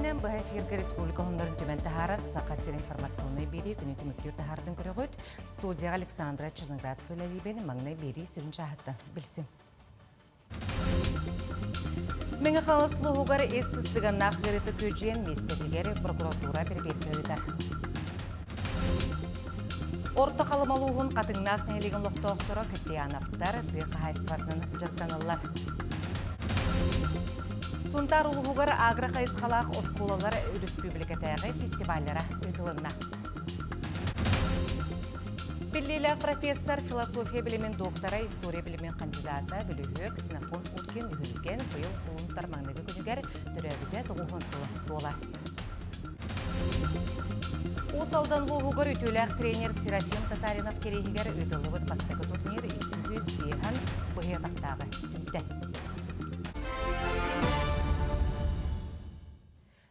ситиминэн быһа эфиргэ республика уһуннарын түмэн таһаарар Саха сир информационнай биэрии күнү түмүктүүр таһаардын көрөҕүт. Студияҕа Александра Черноградская үлэлиибин маҥнай биэрии сүрүн чааһыттан билсин. Мэҥэ Хаҥалас улууһугар ис сыстыганнаах ыарыыта күөдьүйэн миэстэтигэр прокуратура бэрэбиэркэ ыытар. Орто Халыма улууһун Хатыҥнаах нэһилиэгин олохтоохторо Киприяновтар тыа хаһаайыстыбатынан дьарыктаналлар. Сунтаар улууһугар агро хайысхалаах оскуолалар өрөспүүбүлүкэтээҕи фестиваллара ыытылынна. Биллиилээх профессор, философия билимин доктора, история билимин хандьыдаата, бөлүһүөк Ксенофонт Уткин Үһүлгэн быйыл кулун маҥнайгы күнүгэр төрөөбүтэ 90 сыла туолар. Уус Алдан улууһугар үтүөлээх тренер Серафим Татаринов кэриэһигэр ыытыллыбыт бастакы турнир 205 быһый атахтааҕы түмтэ.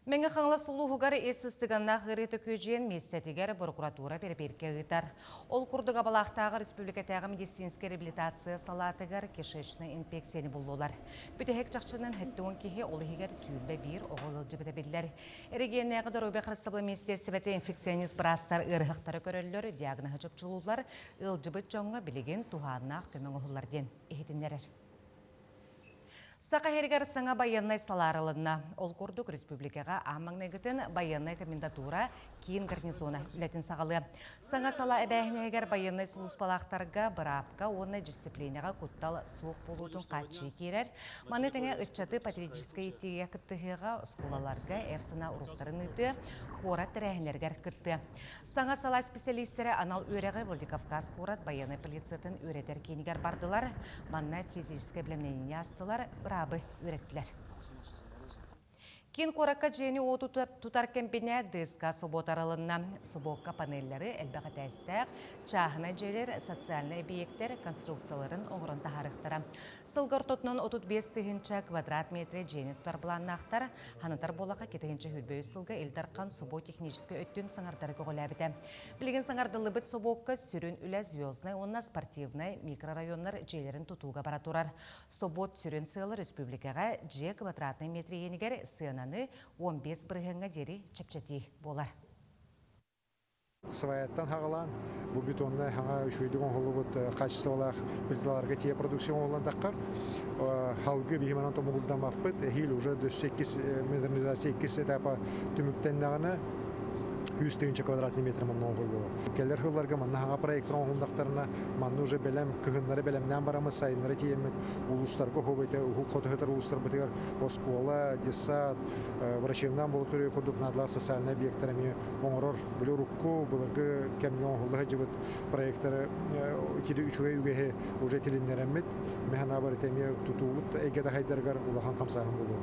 Мэҥэ Хаҥалас улууһугар ис сыстыганнаах ыарыыта күөдьүйэн миэстэтигэр борокуратуура бэрэбиэркэ ыытар. Ол курдук Абалаахтааҕы республикатааҕы медицинскэй реабилитация салаатыгар кишечнай инфекцияны буллулар. Бүтэһик чахчынан 70 киһи, ол иһигэр 21 оҕо ыалдьыбыта биллэр. Эрэгийиэннээҕи доруобуйа харыстабыла министиэристибэтэ инфекционист быраастар ыарыһахтары көрөллөр, диагноһы чопчулууллар, ыалдьыбыт дьоҥҥо билигин туһааннаах көмө оҥоһуллар диэн иһитиннэрэр. Саха сиригэр саҥа байыаннай салаа арылынна. Ол курдук республикаҕа аан маҥнайгытын байыаннай комендатура киин гарнизона үлэтин саҕалыа. Саҥа салаа эбээһинэһигэр байыаннай сулууспалаахтарга быраапка уонна дьиссипилиинэҕэ куттал суох буолуутун хааччыйыы киирэр. Маны тэҥэ ыччаты патриотическай иитиигэ кыттыһыаҕа, оскуолаларга эр санаа уруоктарын ыытыа, куорат тэрээһиннэригэр кыттыа. Саҥа салаа исписэлиистэрэ анал үөрэҕи Владикавказ куорат байыаннай полициятын үөрэтэр киинигэр бардылар. Манна физическэй бэлэмнэниини аастылар, быраабы үөрэттилэр. Киин куоракка дьиэни-уоту тутар кэмбинээт ДСК собуот арылынна. Собуокка панеллары элбэх этээстээх, чааһынай дьиэлэр, социальнай эбийиэктэр конструкцияларын оҥорон таһаарыахтара. Сылга ортотунан 35 тыһыынча квадрат метрэ дьиэни тутар былааннаахтар. Ханатар буолаха 223 сылга Ил Дархан собуо техническэй өттүн саҥардары көҕүлээбитэ. Билигин саҥардыллыбыт собуокка сүрүн үлэ Звезднай уонна Спортивнай микрорайоннар дьиэлэрин тутууга бара турар. Собуот сүрүн сыала республикаҕа дьиэ квадратнай метр иэнигэр сыананы 15 бырыһыаҥҥа диэри чэпчэтии буолар. Сваяттан хаҕалаан бу бетоннай хаҥа үчүгэйдик оҥоһуллубут качестволаах плиталарга тиийэ продукция оҥоһуллан таххар халгы биһи манан томугурдаммаппыт эһиил уже өссө иккис модернизация иккис этапа түмүктэннэҕинэ 100 тыһыынча квадратный метр манна оҥоһуллуо. Кэлэр сылларга манна хаҥа проектор оҥоһуллахтарына манна уже бэлэм кыһыннары бэлэмнээн бараммыт сайыннары тиийэммит улуустарга уһубайта уһук хоту сытар улуустарбытыгар оскуола, детсад, врачебный амбулатория курдук наадалаах социальнай объектар эмиэ оҥорор били урукку былыргы кэмҥэ оҥоһулла сылдьыбыт проектары итили үчүгэй үгэһи уже тилиннэрэммит механабар эмиэ тутуубут эйгэтэ хайдарыгар улахан хамсааһын буолуо.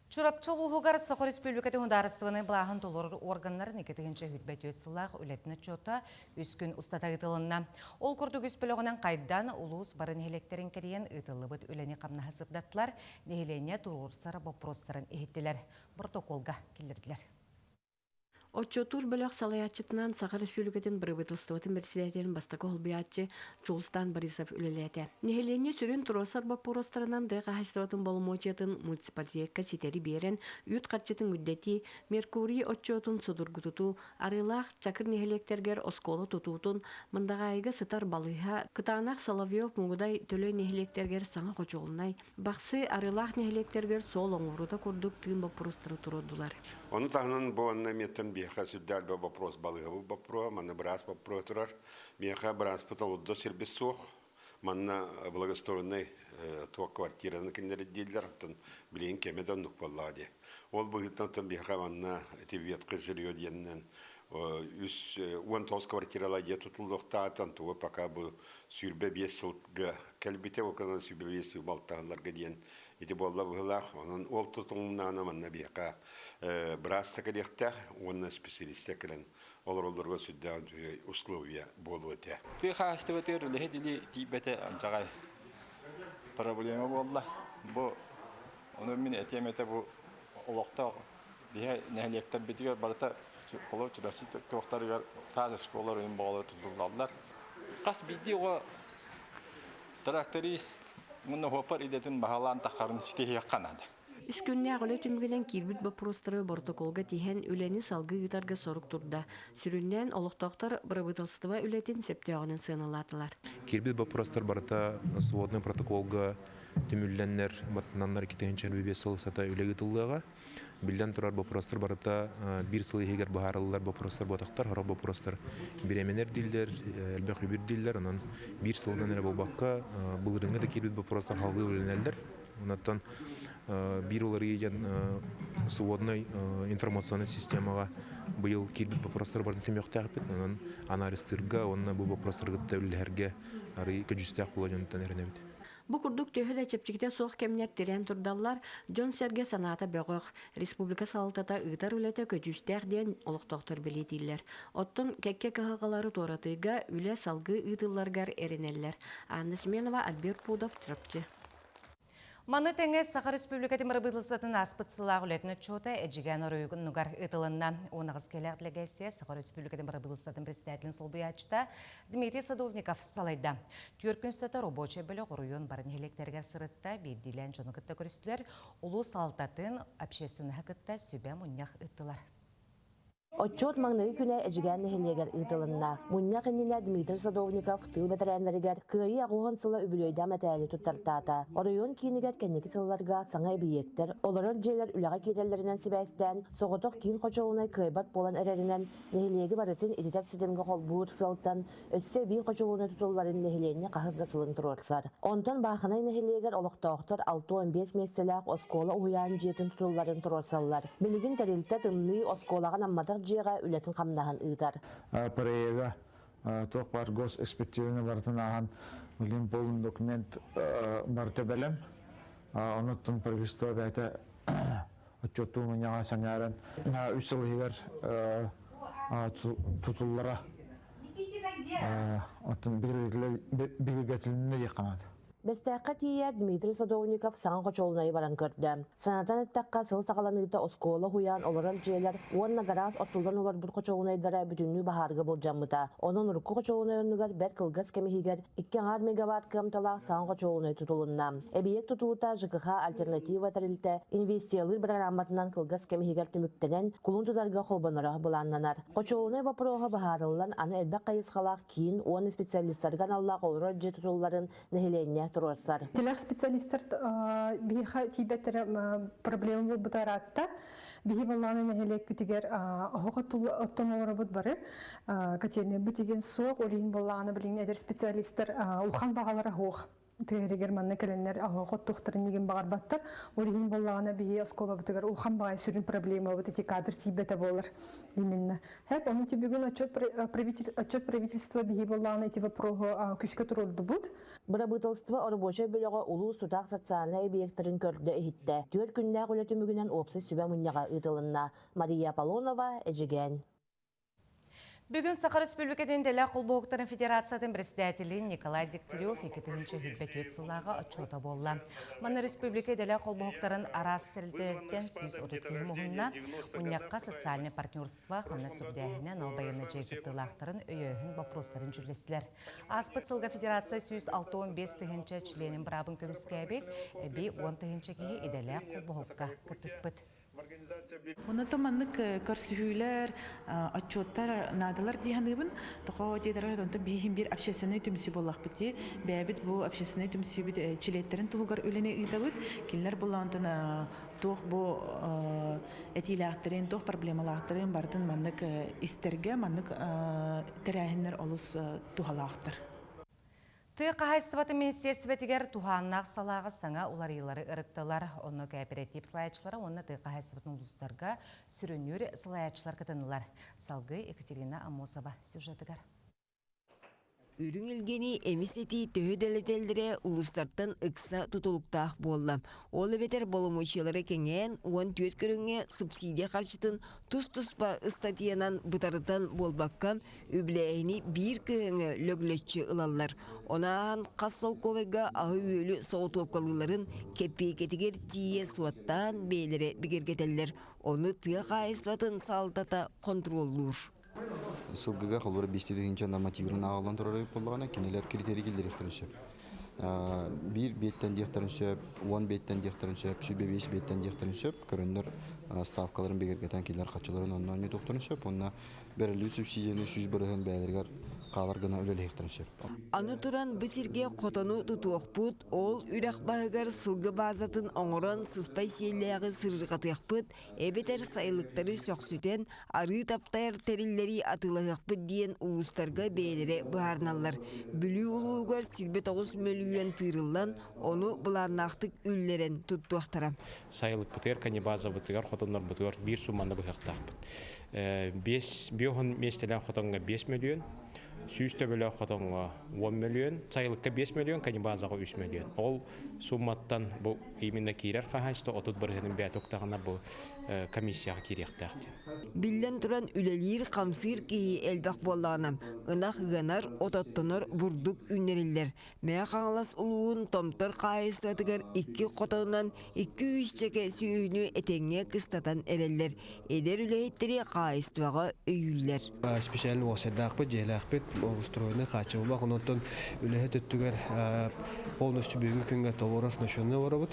Чурапчы улууһугар Саха Республикатын судаарыстыбаннай былааһын толорор органнарын 2024 сыллаах үлэтин отчуота үс күн устата ыытылынна. Ол курдук үс бөлөҕүнэн хайдан улуус бары нэһилиэктэрин кэрийэн ыытыллыбыт үлэни-хамнаһы сырдаттылар, нэһилиэнньэ туруорсар боппуруостарын иһиттилэр, протоколга киллэрдилэр. Отчуоттуур бөлөх салайааччытынан Саха Республикатын бырабыыталыстыбатын бэрэссэдээтэлин бастакы солбуйааччы Чулустан Борисов үлэлээтэ. Нэһилиэнньэ сүрүн туруорсар боппуруостарынан тыа хаһаайыстыбатын боломуочуйатын муниципалитекка ситэри биэрэн, үүт харчытын үрдэтии, Меркурий отчуотун судургутутуу, Арыылаах, Чакыр нэһилиэктэргэр оскуола тутуутун, Мындаҕаайыга сытар балыыһа, Кытаанах, Соловьев, Мугудай, Төлөй нэһилиэктэргэр саҥа хочуолунай, Бахсы, Арыылаах нэһилиэктэргэр суол оҥоруута курдук тыын боппуруостары туруордулар. Ону таһынан бу онно эмиэттэн биһиэхэ сүрдээх элбэх вопрос балыыһабыт боппуруоһа, манна быраас боппуруоһа турар. Миэхэ бырааспыт олордо сирбит суох. Манна благоустроеннай туох квартираны кинилэр дииллэр, оттон билигин кэмэ да оннук буоллаҕа дии. Ол быһыытынан оттон биһиэхэ манна ити ветка жилье диэнинэн үс 19 квартиралаах дьиэ тутуллуохтаатан тугу пока бу 25 сылга кэлбитэ, ол гынан 25 сыл балтаһылларга диэн ити буолла быһыылаах. Онон ол тутулуннаҕына манна биһиэхэ быраас да кэлиэхтээх уонна специалистар кэлэн олороллоругар сүрдээх условия буолуо этэ. Тыа хаһаайыстыбатыгар үлэһит илии тиийбэтэ алдьархай проблема буолла. Бу ону мин этиэм этэ бу олохтоох биһи нэһилиэктэрбитигэр барыта холобур Чурапчы туохтарыгар таас оскуолалар уйун боҕолор тутуллаллар. Хас биирдии оҕо тракторист уонна уопар идэтин баһылаан таххарын ситиһиэххэ наада. Үс күннээх үлэ түмүгүнэн киирбит боппуруостары боротокуолга тиһэн, үлэни салгыы ыытарга сорук турда. Сүрүннээн, олохтоохтор бырабыыталыстыба үлэтин сөптөөҕүнэн сыаналаатылар. Киирбит боппуруостар барыта сводный протоколга түмүллэннэр, баттананнар 2025 сыл устата үлэ ыытыллыаҕа. Биллэн турар, боппуруостар барыта биир сыл иһигэр быһаарыллар боппуруостар буотахтар, сорох боппуруостар бириэмэнэр дииллэр, элбэх үбүр дииллэр. Онон биир сылынан эрэ буолбакка, былырыыҥҥы да киирбит боппуруостар салгыы үлэлэнэллэр. Онон биир уларыйыы диэн своднай информационнай системаҕа быйыл киирбит боппуруостары барытын түмүөхтээхпит. Онон анализтыырга уонна бу боппуруостары кытта үлэлэһэргэ арыый көдьүүстээх буолуо дьонтон эрэнэбит. Бу курдук төһө да чэпчэкитэ суох кэмнэр тирээн турдаллар, дьон-сэргэ санаата бөҕөх, республика салалтата ыытар үлэтэ көдьүүстээх диэн олохтоохтор бэлиэтииллэр. Оттон кэккэ кыһалҕалары туоратыыга үлэ салгыы ыытылларыгар эрэнэллэр. Анна Семенова, Альберт Пудов, Чурапчы. Маны тэҥэ Саха Республикатын бырабыыталыстыбатын ааспыт сыллаах үлэтин отчуота Эдьигээн оройуонугар ыытылынна. Уон аҕыс кэлээх дэлэгээссийэ Саха Республикатын бырабыыталыстыбатын председателин солбуйааччыта Дмитрий Садовников салайда. Түөрт күн устата рабочай бөлөх оройуон бары нэһилиэктэригэр сырытта, биирдиилээн дьону кытта көрүстүлэр, улуус салалтатын общественноһы кытта сүбэ мунньах ыыттылар. Отчуот маҥнайгы күнэ Эдьигээн нэһилиэгэр ыытылынна. Мунньах иннинэ Дмитрий Садовников тыыл бэтэрээннэригэр Кыайыы аҕыс уон сыла үбүлүөйдээх мэтээли туттартаата. Оройуон киинигэр кэнники сылларга саҥа эбийиэктэр, олорор дьиэлэр үлэҕэ киирэллэринэн сибээстээн, соҕотох киин хочуолунай кыайбат буолан эрэринэн, нэһилиэги барытын ититэр ситимгэ холбуур сыалтан өссө эбии хочуолунай тутулларын нэһилиэнньэ хаһыс да сылын туруорсар. Онтон Баахынай нэһилиэгэр олохтоохтор 65 миэстэлээх оскуола-уһуйаан дьиэтин тутулларын туруорсаллар. Билигин тэрилтэ тымныы оскуолаҕа намматах дьиэҕэ үлэтин-хамнаһын ыытар. Проега туох баар госэкспертизаны барытын ааһан билин полный документ барыта бэлэм. Онуттан правительство бэйэтэ отчуоттуу мунньаҕа сэҥээрэн үс сыл иһигэр тутуллара оттон бигэргэтилиннэ диэххэ наада. Бэстээххэ тиийэ Дмитрий Садовников саҥа хочуолунайы баран көрдө. Санатан эттэххэ, сыл саҕаланыыта оскуола уһуйаан олорор дьиэлэр уонна гараас оттуллан олорбут хочуолунайдара бүтүннүү баһаарга былдьаммыта. Онон урукку хочуолунай оннугар бэрт кылгас кэм иһигэр икки аҥаар мегаватт кыамталаах саҥа хочуолунай тутулунна. Эбийиэк тутуута ЖКХ Альтернатива тэрилтэ инвестиялыыр бырагырааматынан кылгас кэм иһигэр түмүктэнэн, кулун тутарга холбоноро былааннанар. Хочуолунай боппуруоһа быһаарыллан, аны элбэх хайысхалаах киин уонна специалистарга аналлаах олорор дьиэ тутулларын нэһилиэнньэ туруорсар. Тилэх специалистар биһиэхэ тиийбэттэрэ проблема буолбута ыраатта. Биһи балааны нэһилиэкпитигэр оһох оттон олоробут бары. Котельный битигин суох, ол иһин буоллаҕына билигин эдэр специалистар улахан баҕалара суох. Тыа манна кэлэннэр хоттуохтарын нигин баҕарбаттар. Ол иһин буоллаҕына биһи оскуолабытыгар улахан баҕайы сүрүн проблемабыт ити кадр тиийбэтэ буолар именно. Хэп ону бүгүн отчет правительства биһи буоллаҕына ити вопроһу күскэ туруордубут. Бырабыыталыстыба оробуочай бөлөҕө улуус тутаах социальнай эбийиэктэрин көрдө-иһиттэ. Түөрт күннээх үлэ түмүгүнэн уопсай сүбэ мунньаҕа ыытылынна. Мария Аполлонова, Эдьигээн. Бүгүн Саха Республикатын Дэлэх холбоһуктарын Федерациятын председателин Николай Дегтярев 2024 сыллааҕы отчуота буолла. Манна республика идэлээх холбоһуктарын араас тэрилтэлэриттэн 130 киһи муһунна. Мунньахха социальнай партнерство ханна сүрдээһинэ анал байыаннай дьайыы кыттыылаахтарын өйөөһүн боппуруостарын дьүүллэстилэр. Ааспыт сылга федерация 165 тыһыынча членин быраабын көмүскээбит, эбии 10 тыһыынча киһи идэлээх холбоһукка кыттыспыт. Онон маннык көрсүһүүлэр, отчуоттар наадалар дии саныыбын. Тоҕо диэтэр онтон биһиги биир общественнай түмсүү буоллахпыт дии. Бэйэбит бу общественнай түмсүүбүт чилиэттэрин туһугар үлэни ыытабыт. Кинилэр буолла онтон туох бу этиилээхтэрин, туох проблемалаахтарын барытын маннык истэргэ, маннык тэрээһиннэр олус туһалаахтар. Тыа хаһаайыстыбатын министиэристибэтигэр туһааннаах салааҕа саҥа уларыйыылары ырыттылар. Онно кооператив салайааччылара уонна тыа хаһаайыстыбатын улуустарга сүрүннүүр салайааччылар кытыннылар. Салгыы Екатерина Амосова сюжетыгар. Үрүҥ илгэни эмис этии төһө дэлэтэллэрэ улуустартан ыкса тутулуктаах буолла. Ол эбэтэр боломуочуйалара кэҥээн, 14 көрүҥҥэ субсидия харчытын тус-туспа ыстатыйанан бытарытан буолбакка, үбүлээһини биир кыһыҥҥы лөглөччү ылаллар. Ону ааһан хас солкуобайга аһы-үөлү соҕотуопкалыылларын кэппиэйкэтигэр тиийэ суоттаан бэйэлэрэ бигэргэтэллэр. Ону тыа хаһаайыстыбатын салалтата хонтуруоллуур. Сылгыга холобура 5 тыһыынча нормативынан ааҕыллан турар эбит буоллаҕына, кинилэр критерий киллэриэхтэрин сөп. Биир биэттэн диэхтэрин сөп, уон биэттэн диэхтэрин сөп, сүүрбэ биэс биэттэн диэхтэрин сөп. Көрөннөр ставкаларын бигэргэтэн кинилэр хаччыларын онно оонньотуохтарын сөп. Уонна бэриллибит субсидияны 100% бэйэлэригэр хаалар гына үлэлэһиэхтэрин сөп. Аны туран бу сиргэ хотону тутуохпут, ол үрэх баһыгар сылгы баазатын оҥорон сыспай сиэллээҕи сырырҕатыахпыт, эбэтэр сайылыктары сөхсүтэн арыы таптайар тэриллэри атыылаһыахпыт диэн улуустарга бэйэлэрэ быһаарыналлар. Бүлүү улууһугар 29 мөлүйүөн тыырыллан, ону былааннаахтык үллэрэн туттуохтара. Сайылыкпытыгар, канибазабытыгар, хотоннорбутугар биир сумманы быһыахтаахпыт. Биэс биоһун миэстэлээх хотоҥҥо 5 мөлүйүөн, 100 төбөлөөх хотоҥҥо 10 мөлүйүөн, сайылыкка 5 мөлүйүөн, канибазаҕа 3 мөлүйүөн. Ол сумматтан бу именно киирэр хаһаайыстыба 30 бырыһыанын бэйэтэ уктаҕына бу комиссияҕа киириэхтээх диэн. Биллэн туран, үлэлиир-хамсыыр киһи элбэх буоллаҕына, ынах ыанар, от оттонор, бурдук үүннэриллэр. Мэҥэ Хаҥалас улууһун Томтор хаһаайыстыбатыгар икки хотонунан икки үүсчэкэ сүөһүнү этэҥҥэ кыстатан эрэллэр. Эдэр үлэһиттэри хаһаайыстыбаҕа өйүүллэр. Специальный уопсайдаахпыт, дьиэлээхпит, устроенный хааччыллыбах. Онон үлэһит өттүгэр полностью бүгүҥҥү күҥҥэ толору оснащенный олоробут.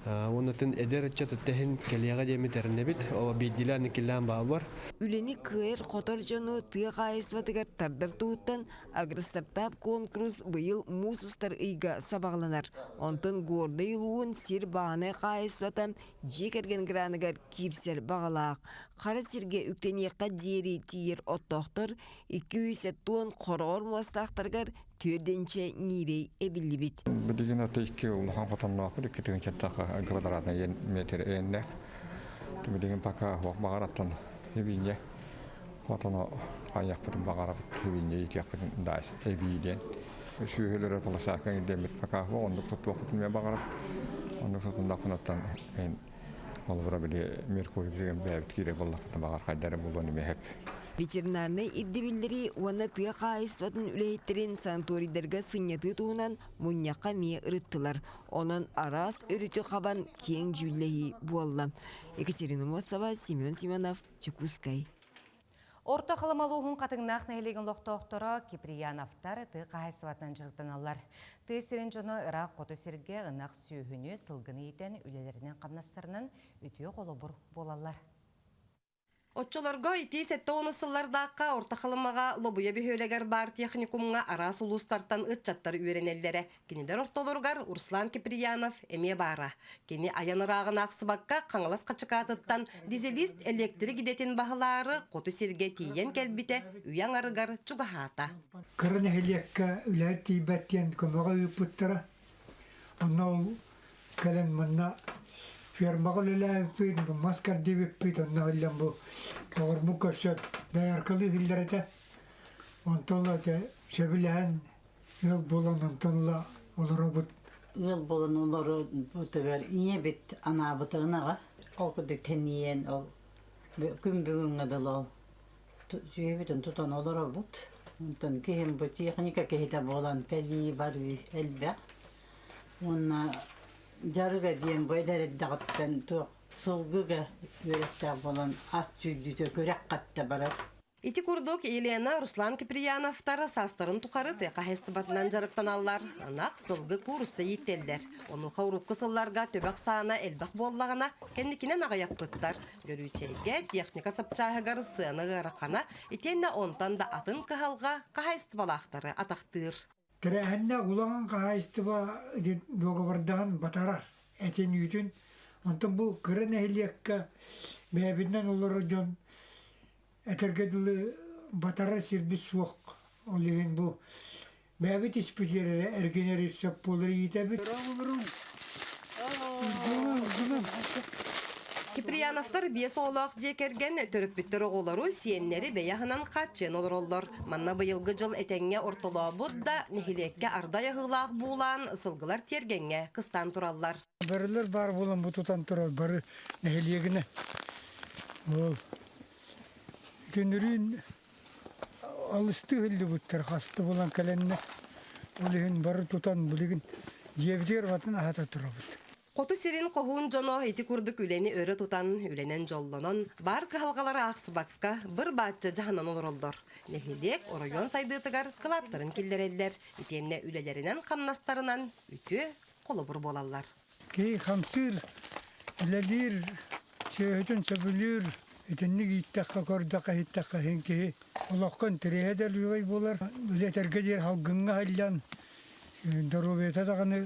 Оннотун эдэр ыччат тэһин кэлиэҕэ диэммит эрэнэбит. Биирдиилээн иккилээн бааллар. Үлэни кыайар-хотор дьону тыа хаһаайыстыбатыгар тардар туһуттан Агростартап куонкурус быйыл муус устар ыйга сабаҕаланар. Онтон Горнай улууһун сир бааһынай хаһаайыстыбата дьиэ кэргэн граныгар киирсэр баҕалаах. Хара сиргэ үктэниэххэ диэри тиийэр оттоохтор 270 хороҕор муостаахтарыгар төрдүнчэ ньиирэй эбиллибит. Билигин ото икки улахан хотонноохпут, икки тыһыынчаттаах квадратный метр иэннээх. Билигин пока баҕараттан эбииньэ Хотону хайыахпытын баҕарабыт, эбиинньэ иитиэхпитин да эбии диэн. Сүөһүлэри полосаакка диэммит пока оннук туттуохпутун эмиэ баҕарабыт. Оннук тутуннахпынаттан эн холобура били Меркурий деген бэйэбит киирэ буоллахпытына баҕар хайда эрэ булуон эмиэ сөп. Ветеринарнай ирдэбиллэри уонна тыа хаһаайыстыбатын үлэһиттэрин санаторийдарга сынньатыы туһунан мунньахха эмиэ ырыттылар. Онон араас өрүтү хабан киэҥ дьүүллэһии буолла. Екатерина Мосова, Семен Семенов, Дьокуускай. Орто Халыма улууһун Хатыҥнаах нэһилиэгин олохтоохторо Киприяновтар тыа хаһаайыстыбатынан дьарыктаналлар. Тыа сирин дьоно ыраах хоту сиргэ ынах сүөһүнү, сылгыны иитэн үлэлэринэн-хамнастарынан үтүө холобур буолаллар. Оччолорго ити сэттэ уонус сыллардаахха Орто Халымаҕа Лобуйа бөһүөлэгэр баар техникумҥа араас улуустартан ыччаттар үөрэнэллэрэ. Кинилэр ортолоругар Руслан Киприянов эмиэ баара. Кини айан ырааҕын аахсыбакка Хаҥалас Хачыкаатыттан дизелист электрик идэтин баһылаары хоту сиргэ тиийэн кэлбитэ үйэ аҥарыгар чугаһаата. Кыра нэһилиэккэ үлэһит тиийбэт диэн көмөҕө ыыппыттара. Онно ол кэлэн манна фермаҕа үлэлээбиппит, мас кэрдибиппит, онно иһиллэн бу доҕорбун көрсөн дояркалыы иһиллэр этэ. Онтон ыла дьэ сөбүлэһэн Ыал буолан онтон ыла олоробут. Ыал буолан олоробутугар ийэбит анаабытын аҕа ол курдук тэнийэн ол күн бүгүҥҥэ дылы ол сүөһүбүтүн тутан олоробут. Онтон киһим бу техника киһитэ буолан кэлии барыы элбэх. Уонна дьарыга диэн бу эдэр эрдэҕиттэн туох сылгыга үөрэхтээх буолан ат сүүрдүүтэ күрэх хатта барар. Ити курдук Елена, Руслан Киприяновтар саастарын тухары тыа хаһаайыстыбатынан дьарыктаналлар, ынах, сылгы куурусса ииттэллэр. Онуоха урукку сылларга төбөх саана элбэх буоллаҕына, кэнникинэн аҕыйаппыттар. Гөрүүчэйгэ, техника сапчааһыгар сыана ыарахана, итиэннэ онтон да атын кыһалҕа хаһаайыстыбалаахтары атахтыыр. Тэрээһиннээх улахан хаһаайыстыба дуогабардаһан батарар этин-үүтүн. Онтон бу кыра нэһилиэккэ бэйэбитинэн олорор дьон этэргэ дылы батарар сирбит суох. Ол иһин бу бэйэбит испитигэр эрэ эргинэри сөп буолар иитэбит. Киприяновтар биэс оҕолоох дьиэ кэргэн төрөппүттэр оҕолору, сиэннэри бэйэ аһынан хааччыйан олороллор. Манна быйылгы дьыл этэҥҥэ ортолообут да, нэһилиэккэ ардай аһыылаах буулаан, сылгылар тиэргэҥҥэ кыстаан тураллар. Бөрөлөр баар буолан бу тутан турар бары нэһилиэгинэ. Ол Күнүрүүн алыстыы иһиллибиттэр хаста булан кэлэннэр, ол иһин бары тутан билигин дьиэбитигэр батын аһата турабыт. Хоту сирин хоһуун дьоно ити курдук үлэни өрө тутан, үлэнэн дьоллонон, баар кыһалҕалары аахсыбакка, быр-бааччы дьаһанан олороллор. Нэһилиэк, оройуон сайдыытыгар кылааттарын киллэрэллэр, итиэннэ үлэлэринэн-хамнастарынан үтүө холобур буолаллар. Киһи хамсыыр, үлэлиир, сүөһүтүн сөбүлүүр, итинник ииттэххэ, көрдөххө, иһиттэххэ иһин киһи олоххо интэриэһэ да үчүгэй буолар. Үлэтэргэ диэри салгыҥҥа аһыллан, доруобуйата даҕаны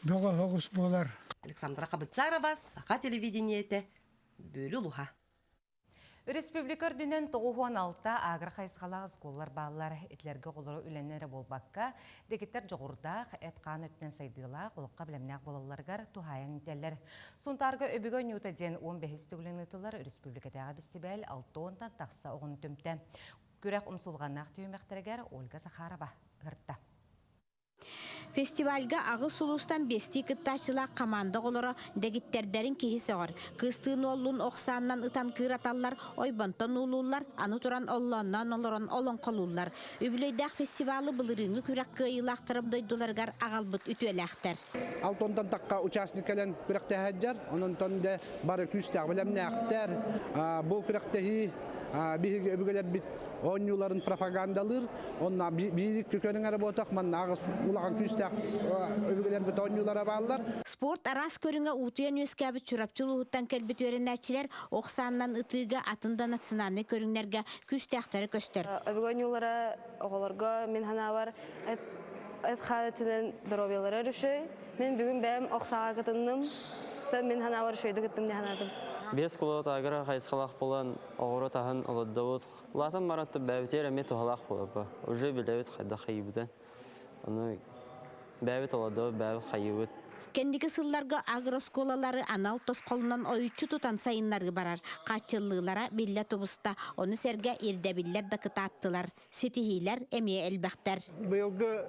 бөҕө соҕус буолар. Александра Хабытчарова, Саха телевидениетэ, Бөлү улуһа. Республика үрдүнэн 96 агро хайысхалаах оскуолалар бааллар. Итилэргэ оҕолору үлэнэн эрэ буолбакка, дэгиттэр дьоҕурдаах, эт-хаан өттүнэн сайдыылаах, олоххо бэлэмнээх буолалларыгар туһаайан иитэллэр. Сунтаарга Өбүгэ оонньуута диэн 15 төгүлүн ыытыллар республикатааҕы бэстибээл 60-тан тахса оҕону түмтэ. Күрэх умсулҕаннаах түһүмэхтэригэр Ольга Захарова ыһырта. Фестивальга аҕыс улуустан биэстии кыттааччылаах хамаанда оҕолоро дэгиттэрдэрин киһи сөҕөр. Кыыстыын уоллуун ох сааннан ытан кыыраталлар, ойбонтон уулууллар, аны туран оллоонноон олорон олоҥхолууллар. Үбүлүөйдээх фестивалы былырыыҥҥы күрэх кыайыылаахтара дойдуларыгар аҕалбыт үтүөлээхтэр. Алтонтон тахха участник кэлэн күрэхтэһэ ононтон да бары күүстээх бэлэмнээхтэр. Бу күрэхтэһии биһиги өбүгэлэрбит оонньууларын пропагандалыыр. Онно биир көрүҥ эрэ буотах, манна аҕыс улахан күүстээх өбүгэлэрбит оонньуулара бааллар. Спорт араас көрүҥэ уутуйан үөскээбит Чурапчы улууһуттан кэлбит үөрэнээччилэр ох сааннан ытыыга атын да национальнай көрүҥнэргэ күүстээхтэрэ көстөр. Өбүгэ оонньуулара оҕолорго мин санаабар эт-хаан өттүнэн доруобуйалара өрүшүй. Мин бүгүн бэйэм ох сааҕа кытынным. Мин санаабар үчүгэйдик кыттым дии санаатым. Биэс кулуот агро хайысхалаах буолан оҕуруот аһын олордобут. Улаатан баран бэйэбитигэр эмиэ туһалаах буолар. Уже билэбит хайдах хайыыбытын. Ону бэйэбит олордобут, бэйэбит хайыыбыт. Кэнники сылларга агрооскуолалары анал тосхолунан ойуччу тутан сайыннарыы барар. Хааччыллыылара биллэ тубуста. Ону сэргэ ирдэбиллэр да кытааттылар. Ситиһиилэр эмиэ элбэхтэр. Быйылгы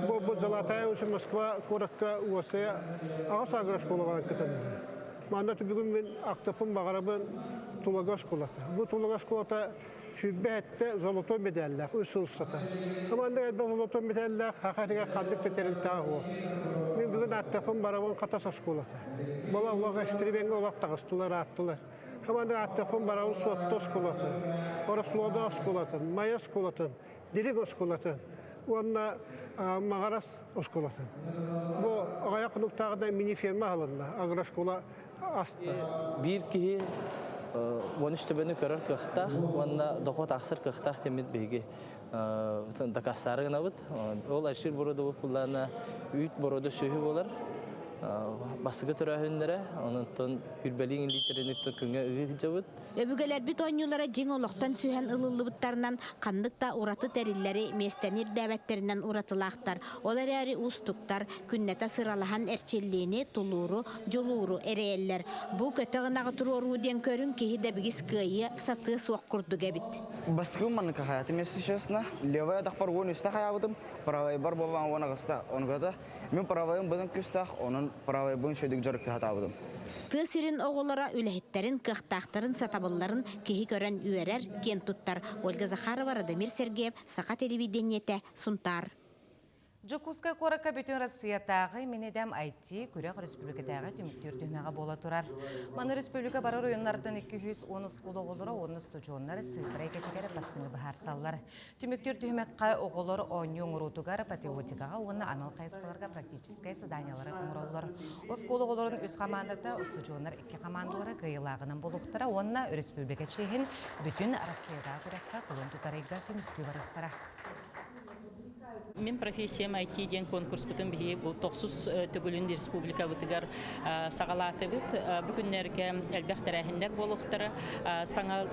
бу Золотая осень Москва куоракка уосайа аҕыс агрошкола баран кытынна. Манна бүгүн мин актыппын баҕарабын Тулага оскуолата. Бу Тулага оскуолата 27 золотой медаллаах үс сыл устата. Манна элбэх золотой медаллаах хаха этигэр ханнык да тэрилтээх уол. Мин бүгүн аттаппын барабын Хатас оскуолата. Була олох эстирибеҥҥэ олох таҕыстылар ааттылар. Хаманы аттаппын барабын Суотта оскуолатын, Орослуода оскуолатын, Майа оскуолатын, Дириг оскуолатын уонна Маҕарас оскуолатын. Бу аҕыйах хонуктааҕыда мини-ферма аһылынна, агрошкола аста. Биир киһи 13 төбөнү көрөр кыахтаах уонна дохуот ахсар кыахтаах диэммит биһиги дакаастаары гынабыт. Ол Альшир боруода буллаана үүт боруода сүөһү буолар. Бастакы төрөөһүннэрэ, онон үрбэлиин литерин күҥҥэ ыгыы сылдьабыт. Өбүгэлэрбит оонньуулара дьиҥ олохтон сүһэн ылыллыбыттарынан ханнык да ураты тэриллэри миэстэни ирдээбэттэринэн уратылаахтар. Ол эрээри уустуктар, күннэтэ сыралаһан эрчиллиини, тулууру, дьулууру эрэйэллэр. Бу көтөх ынаҕы туруоруу диэн көрүҥ киһи дэбигис кыайыа, сатыа суох курдук эбит. Бастакы маннык хаятым, если честно. Левая атахпар 13 хаябытым, правайбар буоллаҕа 18-та. Онугата Мин правайым быдан күүстээх, онон правайбын шөдүк дьарыкты сатаабытым. Тыа сирин оҕолоро үлэһиттэрин, кыахтаахтарын, сатабылларын киһи көрөн үөрэр, киэн туттар. Ольга Захарова, Радомир Сергеев, Саха телевидениетэ, Сунтаар. Дьокуускай куоракка бүтүн Россиятааҕы Минэдэм IT күрэх республикатааҕы түмүктүүр түһүмэҕэ буола турар. Маны республика бары оройуоннарыттан 210 оскуола оҕолоро уонна устудьуоннар сыыппара эйгэтигэр бастыҥы быһаарсаллар. Түмүктүүр түһүмэххэ оҕолор оонньуу оҥоруутугар, патриотикаҕа уонна анал хайысхаларга практическай заданиелары оҥороллор. Оскуола оҕолорун үс хамаандата, устудьуоннар икки хамаандалара кыайыылааҕынан буолуохтара уонна өрөспүүбүлүкэ чиэһин бүтүн Арассыыйатааҕы күрэххэ кулун тутарыйга көмүскүү барыахтара. Мин профессиям IT диэн конкурспутун биһиги бу тохсус төгүлүн республикабытыгар саҕалаатыбыт. Бу күннэргэ элбэх тэрээһиннэр буолуохтара. Саҥа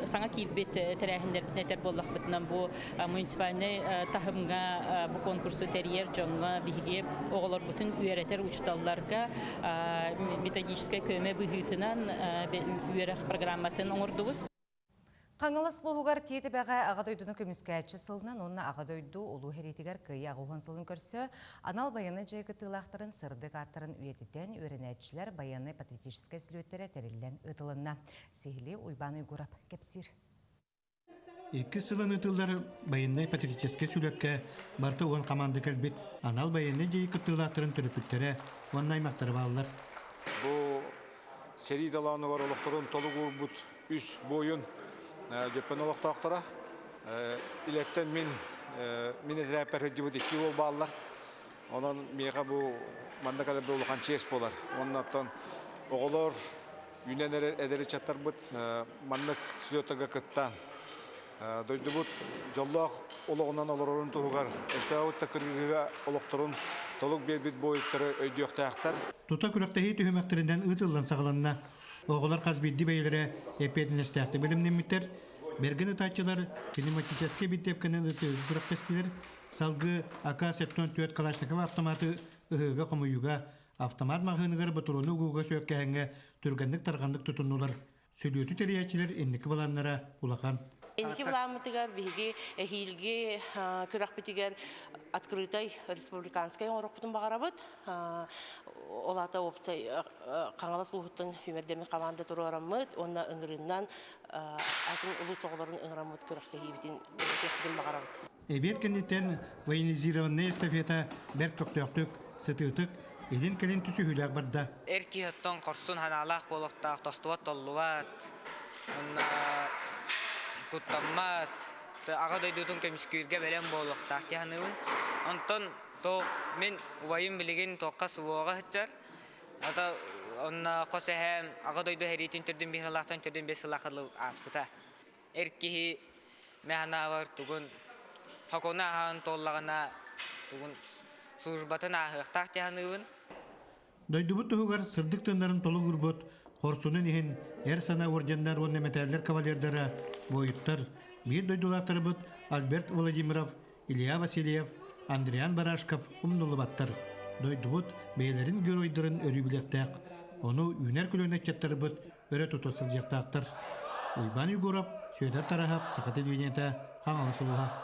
саҥа киирбит тэрээһиннэрбитин этэр буоллахпытынан бу муниципальнай таһымҥа бу конкурсу тэрийэр дьоҥҥо биһиги оҕолорбутун үөрэтэр учууталларга методическай көмө быһыытынан үөрэх программатын оҥордубут. Хаҥалас улууһугар Тиэтэбэҕэ Аҕа дойдуну көмүскээччи сылынан уонна Аҕа дойду Улуу сэриитигэр Кыайыы аҕыс сылын көрсө анал байыаннай дьайыы кыттыылаахтарын сырдык ааттарын үйэтитэн үөрэнээччилэр байыаннай-патриотическай сүлүөттэрэ тэриллэн ыытылынна. Сиһилии Уйбаан Уйгурап кэпсиир. Иккис сылын ыытыллар байыаннай-патриотическай сүлүөккэ барыта уон хамаанда кэлбит анал байыаннай дьайыы кыттыылаахтарын төрөппүттэрэ уонна аймахтара бааллар. Бу сэрии долоонугар олохторун толук уурбут үс буойун Дьөппөн олохтоохторо. Илэттэн мин мин этэрээппэр сылдьыбыт икки уол бааллар. Онон миэхэ бу манна кэлэрбэр улахан чиэс буолар. Уонна оттон оҕолор үүнэн эрэр эдэр ыччаттарбыт маннык слеттарга кыттан дойдубут дьоллоох олоҕунан олорорун туһугар өстөөҕүт да кыргыһыыга олохторун толук биэрбит буойуттары өйдүөхтээхтэр. Тута күрэхтэһии түһүмэхтэринэн ыытыллан саҕаланна. Оҕолор хас биирдии бэйэлэрэ эппиэтинэстээхтик бэлэмнэммиттэр. Бэргэн ытааччылар кинематическай бинтиэпкэнэн ытыыга күрэхтэстилэр. Салгыы АК-74 Калашников автоматы ыһыыга-хомуйууга, автомат маҕаһыыныгар ботуруону угууга сүөккэһэҥҥэ түргэнник-тарҕаннык тутуннулар. Сүлүөтү тэрийээччилэр инники былааннара улахан. Инники былааммытыгар биһиги эһиилги күрэхпитигэр открытай республиканскай оҥоруохпутун баҕарабыт. Ол аата уопсай Хаҥалас улууһуттан сүүмэрдэммит хамаанда туруораммыт уонна ыҥырыыннан атын улуус оҕолорун ыҥыраммыт күрэхтэһиибитин ыытыахпытын баҕарабыт. Эбиэт кэнниттэн военизированнай эстафета бэрт көхтөөхтүк, сытыытык, илин-кэлин түсүһүүлээх барда. Эр киһи оттон хорсун санаалаах буолуохтаах, тостубат толлубат, уонна куттаммат, аҕа дойдутун көмүскүүргэ бэлэм буолуохтаах дии саныыбын. Онтон туох мин убайым билигин туохха СВО-ҕа сылдьар. Ата онно хос эһээм аҕа дойду сэриитин төрдүн биир сылаахтан төрдүн биэс сылаах ааспыта. Эр киһи мин санаабар тугун хокуну ааһан туоллаҕына тугун службатын ааһыахтаах дии саныыбын. Дойдубут туһугар сырдык тыыннарын толугурбут хорсунун иһин эр санаа орденнар уонна мэтээллэр кавалердара, буойуттар, биир дойдулаахтарбыт Альберт Владимиров, Илья Васильев, Андриан Барашков умнуллубаттар. Дойдубут бэйэлэрин геройдарын өрүү билиэхтээх, ону үүнэр көлүөнэ ыччаттарбыт өрө тута сылдьыахтаахтар. Уйбаан Егоров, Сүөдэр Тараһап, Саха телевидениета, Хаҥалас улууһа.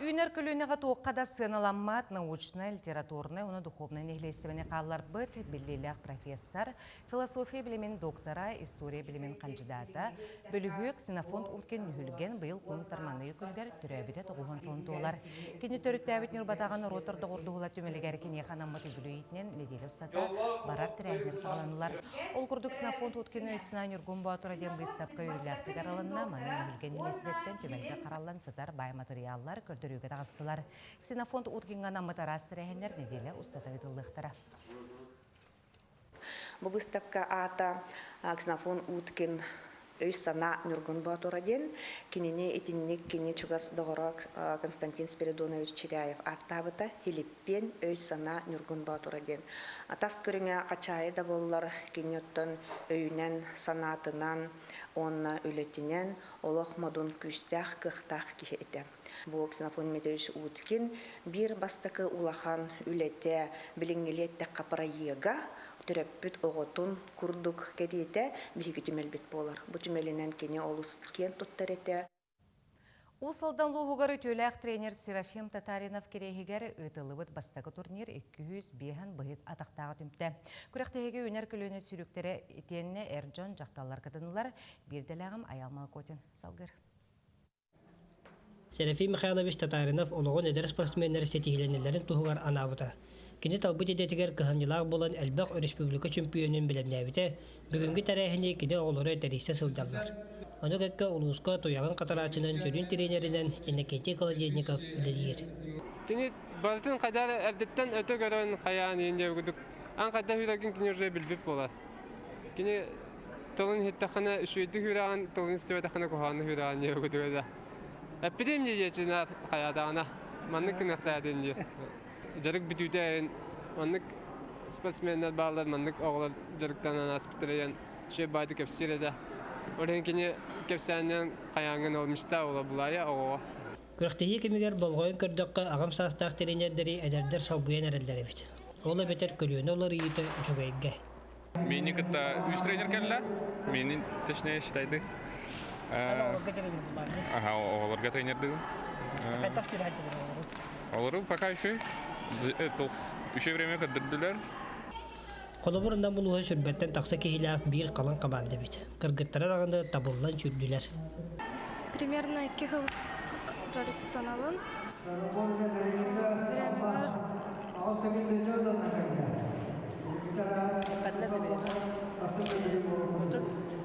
Үүнэр көлүөнэҕэ туохха да сыаналаммат научнай, литературнай уонна духовнай нэһилиэстибэни хаалларбыт биллиилээх профессор, философия билимин доктора, история билимин хандьыдаата, бөлүһүөк Ксенофонт Уткин Нүһүлгэн быйыл күн Тарманыы күнүгэр төрөөбүтэ тоҕуһун сылын туолар. Кини төрүттээбит Ньурбатааҕы норуоттар доҕордоһуула түмэлигэр киниэхэ анаммыт үбүлүөйүтүнэн нэдиэлэ устата барар тэрээһиннэр саҕаланнылар. Ол курдук Ксенофонт Уткин өйсүнэ Ньургун Боотура диэн быыстапка үөрүүлээхтик арылынна. Маны Нүһүлгэн Елизаветтэн түмэлгэ хараллан сытар баай матырыйааллар көрдөрүүгэ таҕыстылар. Ксенофонт Уткиҥҥа анаммыт араас тэрээһиннэр нэдиэлэ устата ыытыллыахтара. Бу быыстапка аата Ксенофон Уткин өй-санаа Ньургун Боотура диэн. Кинини итинник кини чугас доҕоро Константин Спиридонович Чиряев ааттаабыта Филиппиэн өй-санаа Ньургун Боотура диэн. Тас көрүҥэ хачаайы да буоллар, кини оттон өйүнэн, санаатынан уонна үлэтинэн олох модун күүстээх, кыахтаах киһи этэ. Бу Ксенофон Дмитриевич Уткин биир бастакы улахан үлэтэ билиҥҥилии эттэххэ проега төрөппүт оҕотун курдук кэриэтэ биһиги түмэлбит буолар. Бу түмэлинэн кини олус киэн туттар этэ. Уус Алдан улууһугар үтүөлээх тренер Серафим Татаринов кириэһигэр ыытыллыбыт бастакы турнир 205 быһыт атахтааҕы түмтэ. Күрэхтэһиигэ үүнэр көлүөнэ сүүрүктэрэ итиэннэ эр дьон дьахталлар кытыннылар. Биирдэлээҕим Айал Малкотин салгыр. Серафим Михайлович Татаринов олоҕун эдэр спортсменнар ситиһиилэнэллэрин туһугар анаабыта. Кини талбыт идэтигэр кыһамньылаах буолан элбэх өрөспүүбүлүкэ чөмпүйүөнүн бэлэмнээбитэ, бүгүҥҥү тэрээһини кини оҕолоро тэрийсэ сылдьаллар. Ону кэккэ улууска туйаҕын хатарааччынан сүрүн тренеринэн Иннокентий Колодезников үлэлиир. Кини барытын хайдах эрдэттэн өтө көрөн хайаан иин диэбит курдук аан хайдах үүрэргин кини уже билбит буолар. Кини тылын иһиттэххинэ үчүгэйдик үрэҕин, тылын истибэтэххинэ куһаҕаннык үрэҕин диэбит курдук этэ. Эппитим дии диэччи хайаатаҕына маннык гыныахтаатын диир. Дьарык бүтүүтэ маннык спортсменнар бааллар, маннык оҕолор дьарыктанан ааспыттара диэн үчүгэй баайдык кэпсиир этэ. Ол иһин кини кэпсээнинэн хайааҥҥын ол мечта буола булаайа оҕоҕо. Күрэхтэһии кэмигэр болҕойон көрдөххө, аҕам саастаах тренердэри эдэрдэр солбуйан эрэллэр эбит. Ол эбэтэр көлүөнэ уларыйыыта үчүгэйгэ. Мини кытта үс тренер кэллэ. Мини, точнее, считайды. Ага, оҕолорго тренердыгым. Олору пока еще еще время көрдөрдүлэр. Холобур, Нам улууһа сүрбэттэн тахса киһилээх биир халыҥ хамаанда эбит. Кыргыттара даҕаны табыллан сүүрдүлэр. Примерно икки сыл дьарыктанабын. Времябар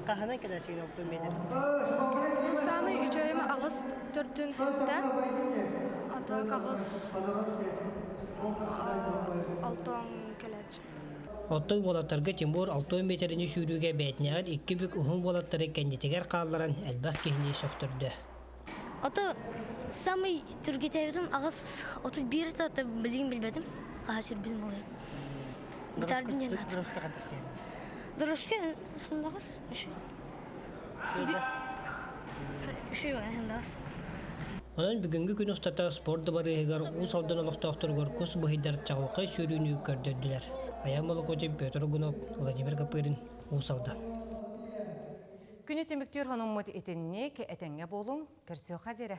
Хаһанан кэлээсигин ол метр? Ну, самый үчүгэйим аҕыс төрдүн хэттэ. Ата аҕыс алтон кэлээччи. Оттон уолаттарга Тимур 60 метрини сүүрүүгэ бээтинэҕэр икки бүк уһун уолаттары кэннитигэр хаалларан элбэх киһини сөхтөрдө. Ото самый түргэтээбитим аҕыс 31 это билигин билбэтим. Хаһа сүрбүн болуйум. Бытардын диэн аат. Дорожка хандаҕас. Үшүй хандаҕас. Онон бүгүҥҥү күн устата спорт дыбарыаһыгар Уус Алдан олохтоохторугар кус быһыйдар чаҕылхай сүүрүүнү көрдөрдүлэр. Айан Молокотин, Петр Гунов, Владимир Копырин, Уус Алдан. Күнү түмүктүүр хонуммут итинник этэҥҥэ буолуҥ, көрсүөххэ диэри.